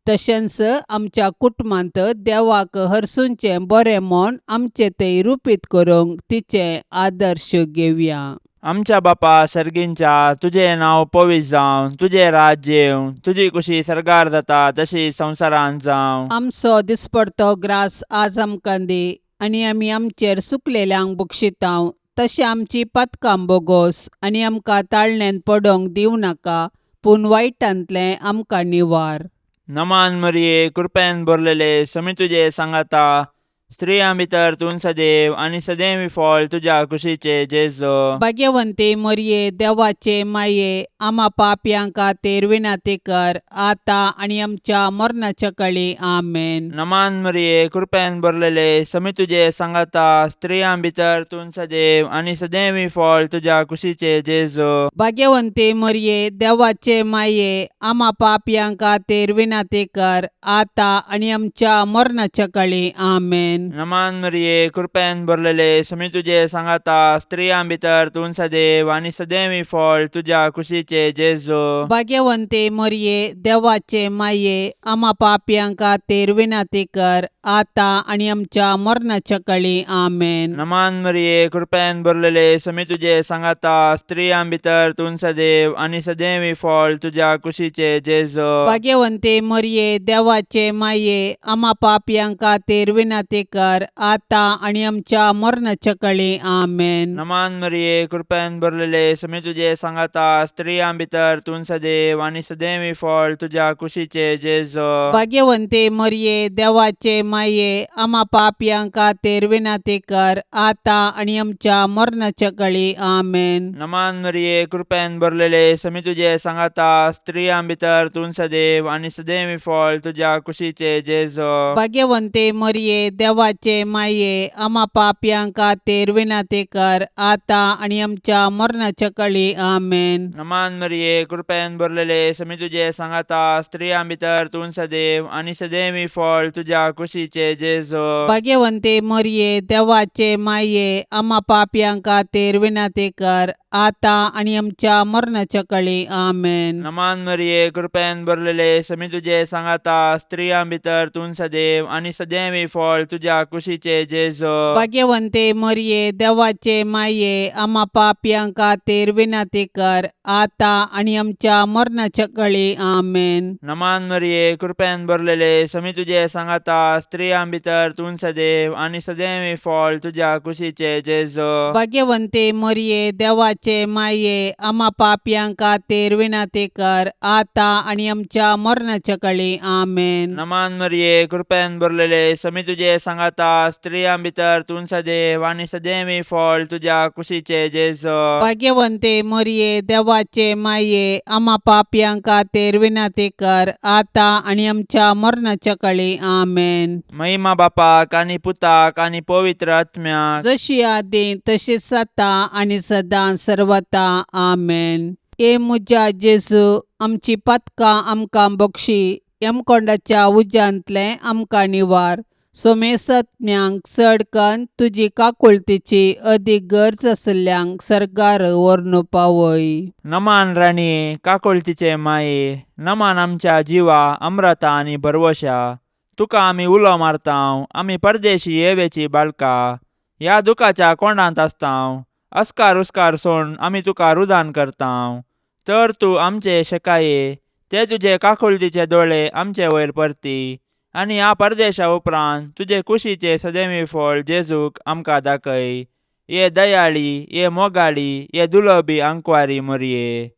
तशेंच आमच्या कुटुंबांत देवाक हरसूंचें बरें म्हूण आमचें तें रुपीत करूंक तिचें आदर्श घेवया. आमच्या बापा सर्गींच्या, तुजें नांव पवित्र जावं, तुजें राज्य येवं, तुजी कुशी सर्गार जाता तशी संवसारांत जावं. आमचो दिसपडतो ग्रास आज आमकां दी आनी आमी आमचेर सुकलेल्यांक बक्षितांव तशें आमची पातकां बोगोस आनी आमकां ताळण्यांत पडोवंक दिवं नाका, पूण वायटांतलें आमकां निवार. नमान मरिये, कृपेन भरलेले, समी तुजे सांगाता, स्त्रियां भितर तूं सदैव आनी सदैव फळ तुज्या कुशीचे जेजो. भाग्यवंती मोरये, देवाचे माये, आमा पापयां खातीर विनंती कर, आतां आनी आमच्या मरणाच्या कळी. आमेन. नमान मरिये, कृपेन भरलेले, समी तुजे सांगाता, स्त्रियां भितर तूं सदैव आनी सदैव फळ तुज्या कुशीचे जेजो. भाग्यवंती मोरये, देवाचे माये, आमा पापयां खातीर विनंती कर, आतां आनी आमच्या मरणाच्या कळी. आमेन. नमान मरिये, कृपेन भरलेले, समी तुजे सांगाता, स्त्रियां भितर तूं सदैव आनी सदैव फळ तुज्या कुशीचे जेजो. भाग्यवंती मोरये, देवाचे माये, आमा पापयां खातीर विनंती कर, आतां आनी आमच्या मरणाच्या कळी. आमेन. नमान मरिये, कृपेन भरलेले, समी तुजे सांगाता, स्त्रियां भितर तूं सदैव आनी सदैव फळ तुज्या कुशीचे जेजो. भाग्यवंती मोरये, देवाचे माये, आमा पापयां खातीर विनंती कर, आतां आनी आमच्या मरणाच्या कळी. आमेन. नमान मरिये, कृपेन भरलेले, समी तुजे सांगाता, स्त्रियां भितर तूं सदैव आनी सदैव फळ तुज्या कुशीचे जेजो. भाग्यवंती मोरये, देवाचे माये, आमा पापयां खातीर विनंती कर, आतां आनी आमच्या मरणाच्या कळी. आमेन. नमान मरिये, कृपेन भरलेले, समी तुजे सांगाता, स्त्रियां भितर तूं सदैव आनी सदैव फळ तुज्या कुशीचे जेजो. भाग्यवंती मोरये, देवाचे माये, आमा पापयां खातीर विनंती कर, आतां आनी आमच्या मरणाच्या कळी. आमेन. नमान मरिये, कृपेन भरलेले, समी तुजे सांगाता, स्त्रियां भितर तूं सदैव आनी सदैव फळ तुज्या कुशीचे जेजो. भाग्यवंती मोरये, देवाचे माये, आमा पापयां खातीर विनंती कर, आतां आनी आमच्या मरणाच्या कळी. आमेन. नमान मरिये, कृपेन भरलेले, समी तुजे सांगाता, स्त्रियां भितर तूं सदैव आनी सदैवी फळ तुज्या कुशीचे जेजो. भाग्यवंते मरिये, देवाचे माये, आमा पापयां खातीर विनंती कर, आतां आनी आमच्या मरणाच्या कळी. आमेन. नमान मरिये, कृपेन भरलेले, समी तुजे सांगाता, स्त्रियां भितर तूं सदैव आनी सदैवी फळ तुज्या कुशीचे जेजो. भाग्यवंते मरिये, देवाचे माये, आमा पापयां खातीर विनंती कर, आतां आनी आमच्या मरणाच्या कळी. आमेन. नमान मरिये, कृपेन भरलेले, समी तुजे सांगाता, स्त्रियां भितर तूं सदैव आनी सदैवी फळ तुज्या कुशीचे जेजो. भाग्यवंते मरिये, देवाचे माये, आमा पापयां खातीर विनंती कर, आतां आनी आमच्या मरणाच्या कळी. आमेन. महिमा बापाक आनी पुताक आनी पवित्र आत्म्याक. जशी आदी तशीच आतां आनी सदां सर्वता. आमेन. ए म्हज्या जेजू, आमची पातकां आमकां बक्षी, यमकोंडाच्या उज्यांतलें आमकां निवार, सोमेसज्ञांक चड कन्न तुजी काकुळतीची अदीक गरज आशिल्ल्यांक सर्गार व्हरून पावय. नमान राणये, काकुळतीचे माये, नमान आमच्या जिवा अम्रता आनी भरवशा, तुका आमी उलो मारतांव, आमी परदेशी येवेची बाळका, ह्या दुखाच्या कोंडांत आसतांव, अस्कार उस्कार सोण आमी तुका रुदान करतांव, तर तूं आमचे शेकाये ते तुजे काकुळतीचे दोळे आमचे वयर परती आनी ह्या परदेशा उपरांत तुजे कुशीचे सदैवी फळ जेजूक आमकां दाखय. ये दयाळी, ये मोगाळी, ये दुलबी आंकवारी मोरये,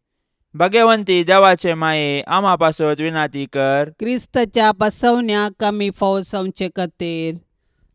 भगवंती देवाचे माये, आमा पासत विनाती कर. क्रिस्ताच्या बसवण्याक आमी फावो जावचे खातीर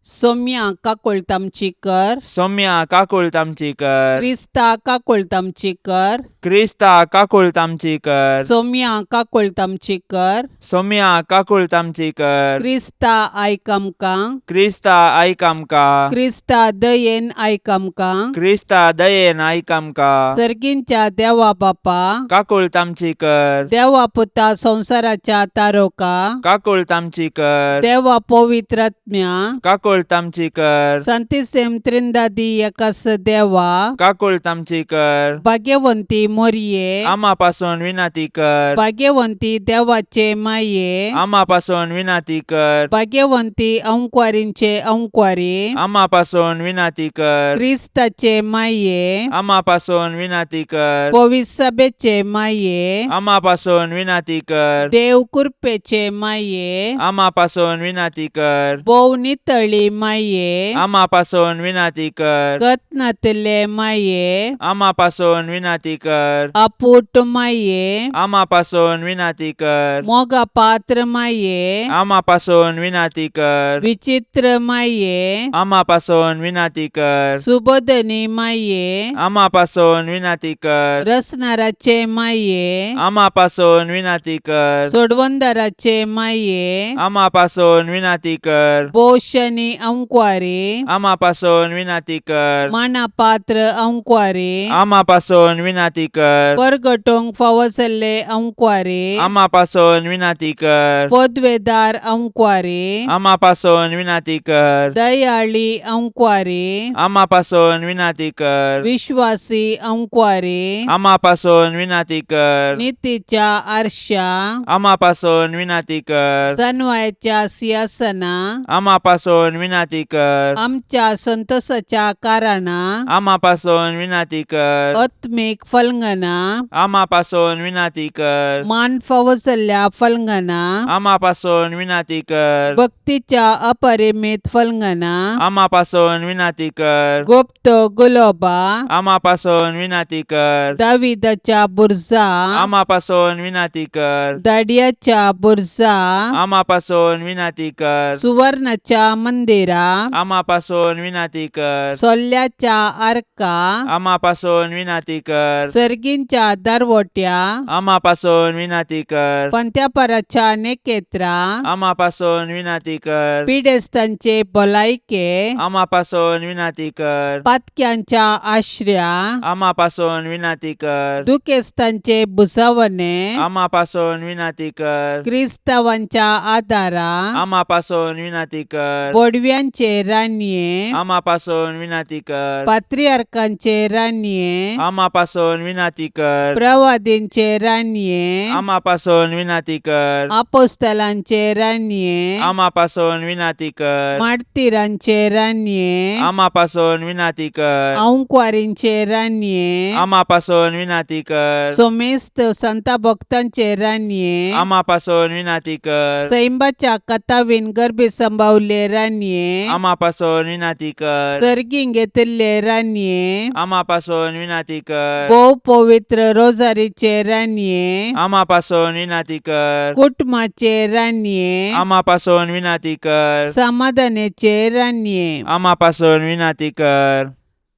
सोम्या काकुळट आमची कर. सौम्या काकुळट आमची कर. क्रिस्ता काकुळट आमची कर. क्रिस्ता काकुळट आमची कर. सोम्या काकुळट आमची कर. सौम्या काकुळट आमची कर. क्रिस्ता आयक आमकां. क्रिस्ता आयक आमकां. क्रिस्ता दयेन आयक आमकां. क्रिस्ता दयेन आयक आमकां. सर्गींच्या देवा बापा, काकुळट आमची कर. देवा पुता संवसाराच्या तारोका, काकुळट आमची कर. देवा पवित्रात्म्या, काकुळट आमची कर. संतिसेम त्रिंदादी एकास देवा, काकुळट आमची कर. भाग्यवंती मोरये, आमा पासून विनंती कर. भाग्यवंती देवाचे माये, आमा पासून विनंती कर. भाग्यवंती अंकवारींचे अंकवारी, आमा पासून विनंती कर. क्रिस्ताचे माये, आमा पासून विनंती कर. पविसभेचे माये, आमा पासून विनंती कर. देव कृपेचे माये, आमा पासून विनंती कर. भोव नितळी माये, आमा पासून विनंती कर. कत्नातले माये, आमा पासून विनंती कर. अपूट माये, आमा पासून विनंती कर. मोगा पात्र माये, आमा पासून विनंती कर. विचित्र माये, आमा पासून विनंती कर. सुबोधनी माये, आमा पासून विनंती कर. रसनाराचे माये, आमा पासून विनंती कर. सोडवंदाराचे माये, आमा पासून विनंती कर. पोशनी अंकवारी, आमा पासून विनंती कर. मानापात्र अंकवारी, आमा पासून विनंती कर. परगटोंक फावो जाल्ले अंकवारी, आमा पासून विनंती कर. पदवेदार अंकवारी, आमा पासून विनंती कर. दयाळी अंकवारी, आमा पासून विनंती कर. विश्वासी अंकवारी, आमा पासून विनंती कर. नितीच्या आरशा, आमा पासून विनंती कर. सनवायाच्या सिंहासना, आमा पासून विनंती कर. आमच्या संतोषाच्या कारणा, आमा पासून विनंती कर. आत्मीक फलंगना, आमा पासून विनंती कर. मान फावो जाल्ल्या फलंगना, आमा पासून विनंती कर. भक्तीच्या अपरिमित फलंगना, आमा पासून विनंती कर. गुप्त गुलोबा, आमा पासून विनंती कर. दाविदाच्या बुर्जा, आमा पासून विनंती कर. दाडियाच्या बुर्जा, आमा पासून विनंती कर. सुवर्णाच्या मंदिरा, आमा पासून विनंती कर. सोल्ल्याच्या आर्का, आमा पासून विनंती कर. सर्गींच्या दरवट्या, आमा पासून विनंती कर. पंत्यापराच्या नेकेत्रा, आमा पासून विनंती कर. पिडेस्तांचे भलायके, आमा पासून विनंती कर. पातक्यांच्या आश्र्या, आमा पासून विनंती कर. दुखेस्तांचे भुजावणे, आमा पासून विनंती कर. क्रिस्तावांच्या आदारा, आमा पासून विनंती कर. बोडव्या बडव्यांचे रानये, आमा पासून विनाती कर. पात्रियार्कांचे रानये, आमा पासून विनाती कर. प्रवादींचे रानये, आमा पासून विनाती कर. आपोस्तलांचे रानये, आमा पासून विनाती कर. मार्तिरांचे रानये, आमा पासून विनाती कर. आंकवारींचे रानये, आमा पासून विनाती कर. सोमेस्त संता भक्तांचे रानये, आमा पासून विनाती कर. सैंबाच्या कथावीन गर्भी संभावले रानये, आमा पासून विनाती कर. सर्गीं घेतिल्ले रानये, आमा पासून विनाती कर. भोव पवित्र रोजारीचे रानये, आमा पासून विनाती कर. कुटुंबाचे रानये, आमा पासून विनाती कर. समाधानाचे रानये, आमा पासून विनाती कर.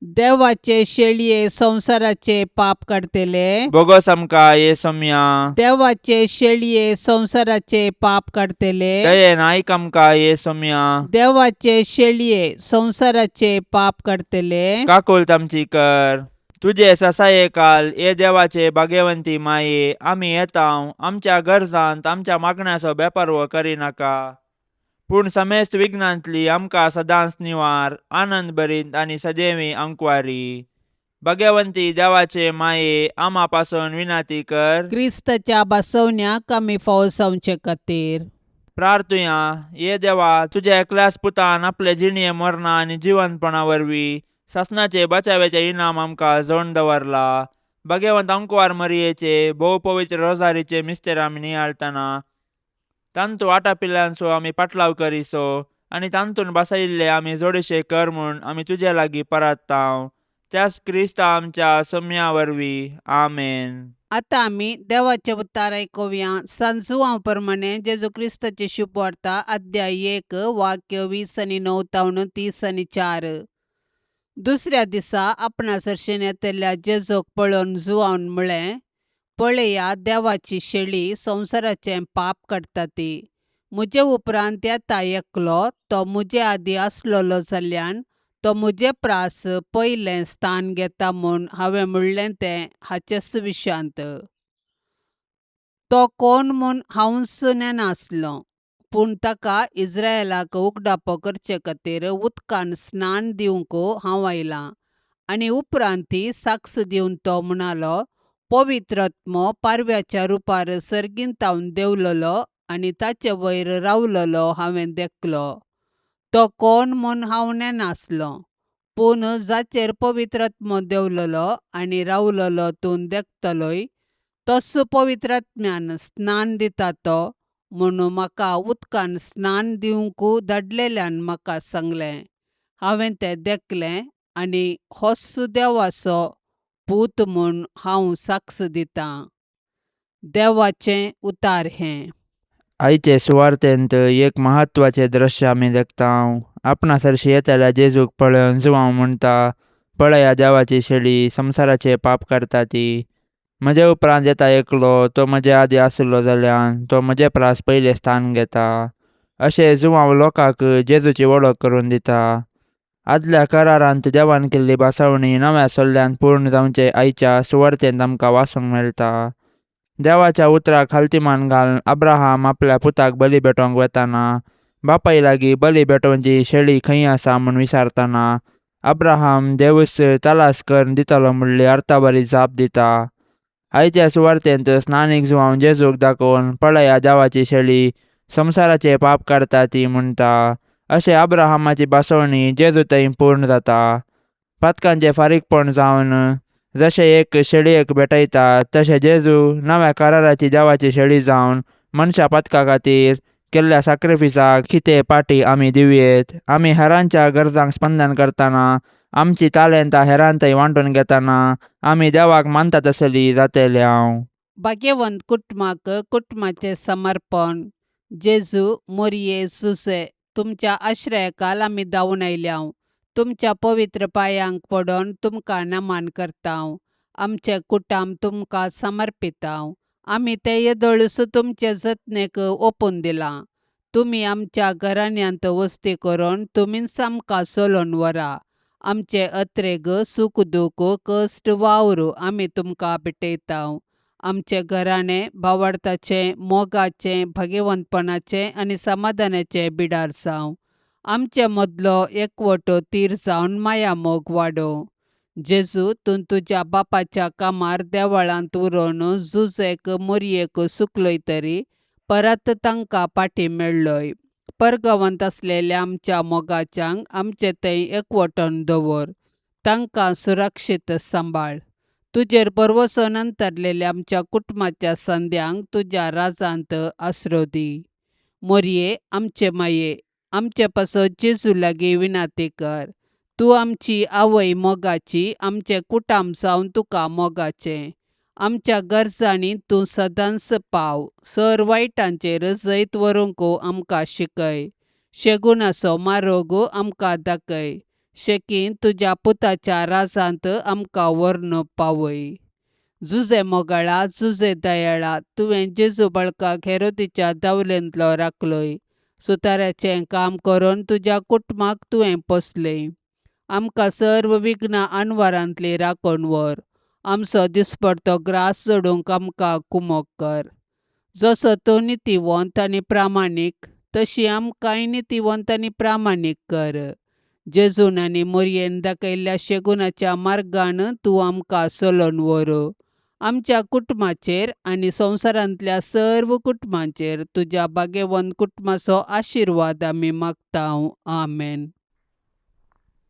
देवाचे शेळये संवसाराचे पाप काडतले, बोगोस आमकां ये सोम्या. देवाचे शेळये संवसाराचे पाप काडतले, दयेन आयक आमकां ये सोम्या. देवाचे शेळये संवसाराचे पाप काडतले, काकुळट आमची कर. तुजे ससाये काल ये देवाचे भाग्यवंती माये, आमी येता आमच्या गरजांत आमच्या मागण्याचो बेपारवो करिनाका, पूण समेस्त विघ्नांतली आमकां सदांच निवार, आनंद भरीत आनी सदैवी अंकवारी. भाग्यवंती देवाचे माये, आमा पासून विनाती कर. क्रिस्ताच्या बसवण्याक आमी फावो जावचे खातीर. प्रार्थुया. ये देवा, तुज्या एकल्याच पुतान आपले जिणये मरणा आनी जिवंतपणा वरवीं सासणाचे बचाव्याचे इनाम आमकां जोडून दवरला. भाग्यवंत अंकवार मरियेचे भोव पवित्र रोजारीचे मिस्तेर आमी नियाळटना तांतू आटापिल्ल्यांचो आमी पाटलाव करिसो आनी तांतून बसयिल्ले आमी जोडीशे कर म्हूण आमी तुजे लागीं परात्तांव, त्याच क्रिस्ता आमच्या सम्या वरवीं. आमेन. आतां आमी देवाचें उतार आयकुया. सांत जुवांव प्रमाणे जेजू क्रिस्ताची शुभवार्ता, अध्याय 1, वाक्य 20 आनी 9 तावन 30 आनी 4. दुसऱ्या दिसा आपणा सरशेन येतल्या जेजूक पळोवन जुवान म्हळें, पळया देवाची शेळी, संवसाराचें पाप काडटा ती. म्हजे उपरांत येता एकलो, तो म्हजे आदीं आसलेलो जाल्ल्यान तो म्हजे प्रास पयलें स्थान घेता म्हूण हांवें म्हणलें तें हाचेच विशांत. तो कोण म्हूण हांवूच नेनासलों, पूण ताका इस्रायलाक उगडापो करचे खातीर उदकान स्नान दिवंक हांव आयलां. आनी उपरांत ती साक्ष दिवन तो म्हणालो, पवित्र आत्मो पारव्याच्या रुपार सर्गींत तावन देंवलोलो आनी ताचे वयर रावलोलो हांवें देखलो. तो कोण म्हूण हांव नेनासलों, पूण जाचेर पवित्र आत्मो देंवलोलो आनी रावलोलो तूं देखतलोय, तोच पवित्र आत्म्यान स्नान दिता तो म्हूण म्हाका उदकान स्नान दिवंक धाडलेल्यान म्हाका सांगलें. हांवें तें देखलें आनी होच देवाचो पूत म्हूण हांव साक्ष दितां. देवाचें उतार हें. आयचे सुवार्तेंत एक म्हत्वाचें दृश्य आमी देखता. आपणा सरशी येतल्या जेजूक पळोवन जुवांव म्हणटा, पळया देवाची शेळी, संवसाराचे पाप काडटा ती. म्हजे उपरांत येता एकलो, तो म्हजे आदीं आशिल्लो जाल्यान तो म्हजे प्रास पयलें स्थान घेता, अशें जुवांव लोकांक जेजूची वळख करून दिता. आदल्या करारांत देवान केल्ली भासावणी नव्या सल्ल्यान पूर्ण जावचे आयच्या सुवार्तेंत आमकां वाचूंक मेळटा. देवाच्या उतराक खालतीमान घालून अब्राहम आपल्या पुताक बली भेटोवंक वेताना बापाय लागीं बली भेटोवची शेळी खंय आसा म्हूण विचारतना अब्राहम देवूच तलास करून दितलो म्हणली अर्थाबरी जाप दिता. आयच्या सुवार्तेंत स्नानीक जुवांव जेजूक दाखोवन पळया देवाची शेळी, संवसाराचे पाप काडटा ती म्हणटा. अशें अब्राहमाची भासवणी जेजू थंय पूर्ण जाता. पातकांचें फारीकपण जावन जशें एक शेळयेक भेटयता, तशें जेजू नव्या कराराची देवाची शेळी जावन मनशा पातका खातीर केल्ल्या साक्रिफिसाक कितें पाटी आमी दिवयेत. आमी हेरांच्या गरजांक स्पंदन करतना, आमची तालेंतां हेरांतय वांटून घेतना आमी देवाक मानता तसली जातले हांव. भाग्यवंत कुटुंबाक कुटुंबाचें समर्पण. जेजू, मोरये, सुसे, तुमच्या आश्रयाखाल आमी धांवून आयल्याव. तुमच्या पवित्र पांयांक पडोन तुमकां नमन करतांव. आमचें कुटुंब तुमकां समर्पितांव. आमी तें येदोळूच तुमचे जतनेक ओपून दिलां. तुमी आमच्या घराण्यांत वस्ती करून तुमीच आमकां चलोवन व्हरा. आमचे अत्रेग, सूख दूख, कश्ट, वावर आमी तुमकां भेटयतांव. आमचें घराणें भावार्थाचें, मोगाचें, भाग्यवंतपणाचें आनी समाधानाचें बिडार जावं. आमचे मदलो एकवटो तीर जावन मायामोग वाडोवं. जेजू तूं तुज्या बापाच्या कामार देवळांत उरोवन जुजेक मोरयेक सुकलोय तरी परत तांकां पाटी मेळ्ळोय. परगवंत आसलेल्या आमच्या मोगाच्यांक आमचे थंय एकवटून दवर, तांकां सुरक्षीत सांबाळ. तुजेर भरवसोन अंतरलेल्या आमच्या कुटुंबाच्या संद्यांक तुज्या राजांत आसरो दी. मोरये आमचे माये, आमचे पासत जेजू लागीं विनाती कर. तूं आमची आवय मोगाची, आमचें कुटाम जावन तुका मोगाचें. आमच्या गरजांनी तूं सदांच पाव. सर वायटांचेर जैत व्हरूंक आमकां शिकय. शेगुणाचो मारोग आमकां दाखय. शेकीन तुज्या पुताच्या राजांत आमकां व्हरून पावय. जुजे मोगाळा, जुजे दयाळा, तुवें जेजू बाळकाक हेरोदीच्या दावलेंतलो राखलोय. सुताराचें काम करून तुज्या कुटुंबाक तुवें पोसलें. आमकां सर्व विघ्नां अनवारांतली राखून व्हर. आमचो दिसपडतो ग्रास जोडूंक आमकां कुमोक कर. जसो तूं नितीवंत आनी प्रामाणीक तशी आमकांय नितीवंत आनी प्रामाणीक कर. जेजून आनी मोरयेन दाखयल्ल्या शेगुणाच्या मार्गान तूं आमकां चलोवन व्हर. आमच्या कुटुंबाचेर आनी संवसारांतल्या सर्व कुटुंबांचेर तुज्या भाग्यवंत कुटुंबाचो आशिर्वाद आमी मागता. आमेन.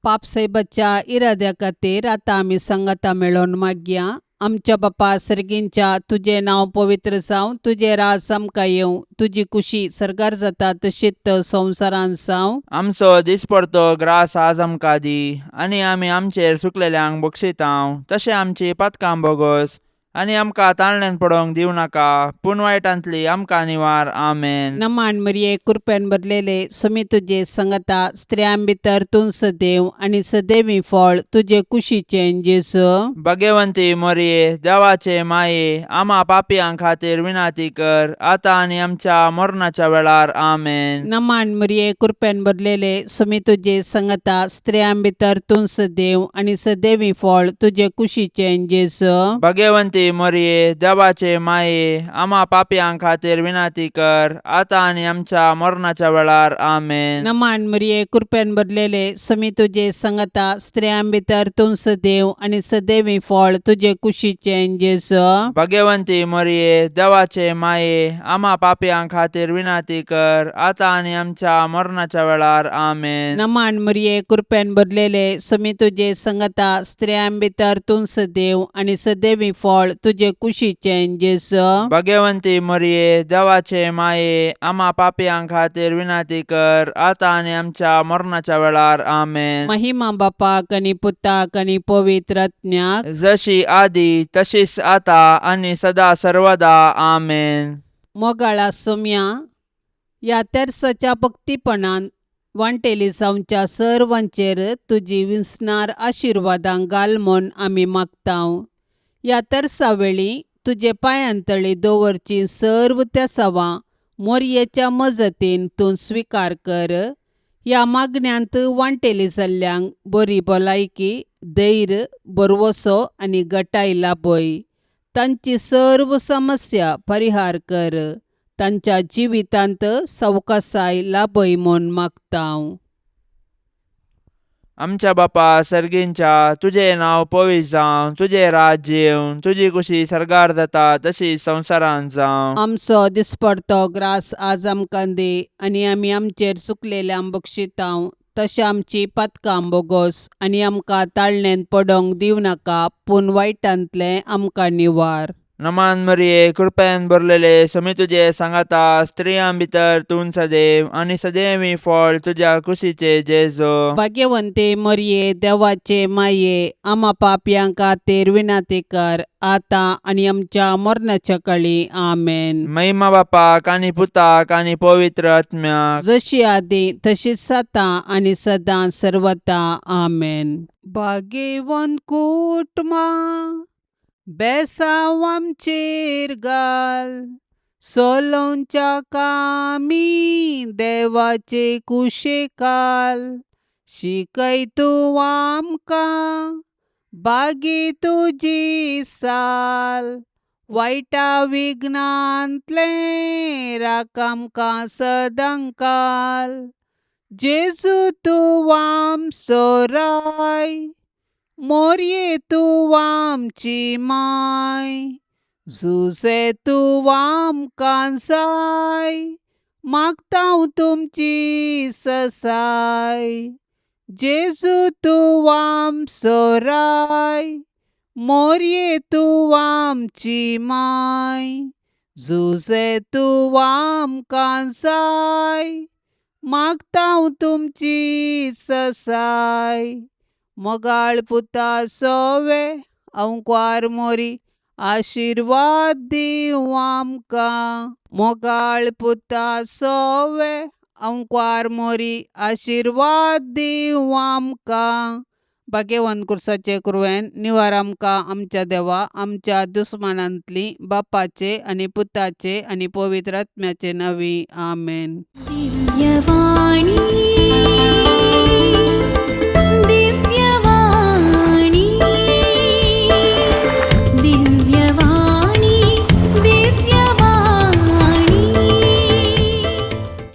पापसाहेबाच्या इराद्या खातीर आतां आमी सांगाता मेळोवन मागया. आमच्या बापा सर्गींच्या, तुजें नांव पवित्र जावं, तुजें राज आमकां येवं, तुजी कुशी सर्गार जाता तशीच संवसारांत जावं. आमचो दिसपडतो ग्रास आज आमकां दी आनी आमी आमचेर सुकलेल्यांक बक्षितांव तशें आमची पातकां बोगोस आनी आमकां ताळण्यान पडोवंक दिवं नाका पूण वायटांतली आमकां निवार. आमेन. नमान मरिये, कृपेन भरलेले, सुमी तुजे संगता, स्त्रियां भितर तूं सदैव आनी सदैवी फळ तुजे कुशीचें जेजू. भाग्यवंती मोरये, देवाचे माये, आमा पापयां खातीर विनाती कर आतां आनी आमच्या मरणाच्या वेळार. आमेन. नमान मरिये, कृपेन भरलेले, सुमी तुजे संगता, स्त्रियां भितर तूं सदैव आनी सदैवी फळ तुजे कुशीचें जेजू. भाग्यवंती मोरये, देवाचे माये, आमा पापयां खातीर विनाती कर आतां आनी आमच्या मरणाच्या वेळार. आमेन. नमान मरिये, कृपेन भरलेले, सुमी तुजे संगता, स्त्रियां भितर तूं सदैव आनी सदैवी फळ तुजे कुशीचें जेजू. भाग्यवंती मोरये, देवाचे माये, आमा पापयां खातीर विनाती कर आतां आनी आमच्या मरणाच्या वेळार. आमेन. नमान मरिये, कृपेन भरलेले, सुमी तुजे संगता, स्त्रियां भितर तूं सदैव आनी सदैवी फळ तुजे कुशीचें जेजू. भाग्यवंती मोरये, देवाचे माये, आमा पापयां खातीर विनाती कर आतां आनी आमच्या मरणाच्या वेळार. आमेन. महिमा बापाक आनी पुताक आनी पवित्र आत्म्याक, जशी आदी तशीच आता आनी सदा सर्वदा. आमेन. मोगाळा सोम्या, ह्या तेर्साच्या भक्तीपणान वांटेली जावच्या सर्वांचेर तुजी विसणार आशिर्वादां घाल म्हूण आमी मागतांव. ह्या तेर्सा वेळी तुजे पांयांतळी दवरची सर्व तेसावां मोरयेच्या मजतीन तूं स्विकार कर. ह्या मागण्यांत वांटेली जाल्ल्यांक बरी भलायकी, धैर्य, भरवसो आनी गटाय लाभय. तांची सर्व समस्या परिहार कर. तांच्या जिवितांत सवकासाय लाभय म्हूण मागतांव. आमच्या बापा सर्गींच्या, तुजें नांव पवित्र जावं, तुजें राज्य येवं, तुजी कुशी सर्गार जाता तशी संवसारांत जावं. आमचो दिसपडतो ग्रास आज आमकां दी आनी आमी आमचेर चुकलेल्यांक बक्षितांव तशें आमची पातकां बोगोस आनी आमकां ताळणेंत पडोवंक दिवं नाका पूण वायटांतलें आमकां निवार. नमान मरिये, कृपेन भरलेले, समी तुजे सांगाता, स्त्रियां भितर तूं सदैव आनी सदैवी फळ तुज्या कुशीचे जेजो. भाग्यवंते मरिये, देवाचे माये, आमा पापयां खातीर विनाती कर आतां आनी आमच्या मरणाच्या कळी. आमेन. महिमा बापाक आनी पुताक आनी पवित्र आत्म्याक, जशी आदी तशीच आतां आनी सदां सर्वता. आमेन. भाग्यवंत कुटुंबा, बेसांव आमचेर घाल, सोलोवच्या कामी देवाचे कुशेकाल, शिकय तूं आमकां बागी तुजी साल, वायटा विघ्नांतलें राख आमकां सदांकाल. जेजू तूं आमचो राय, मोरये तूं आमची माय, जुजे तूं आमकां जाय, मागता हांव तुमची ससाय. जेजू तूं आमचो राय, मोरये तूं आमची माय, जुजे तूं आमकां जाय, मागता हांव तुमची ससाय. मोगाळ पुता सोवे अंकवार मोरी, आशिर्वाद दिवं आमकां. मोगाळ पुता सोवे अंकवार मोरी, आशिर्वाद दिवं आमकां. भाग्यवंत कुर्साचे कुरवेन निवार आमकां आमच्या देवा, आमच्या दुस्मानांतली, बापाचे आनी पुताचे आनी पवित्र आत्म्याचे नांवी. आमेन. दिव्यवाणी.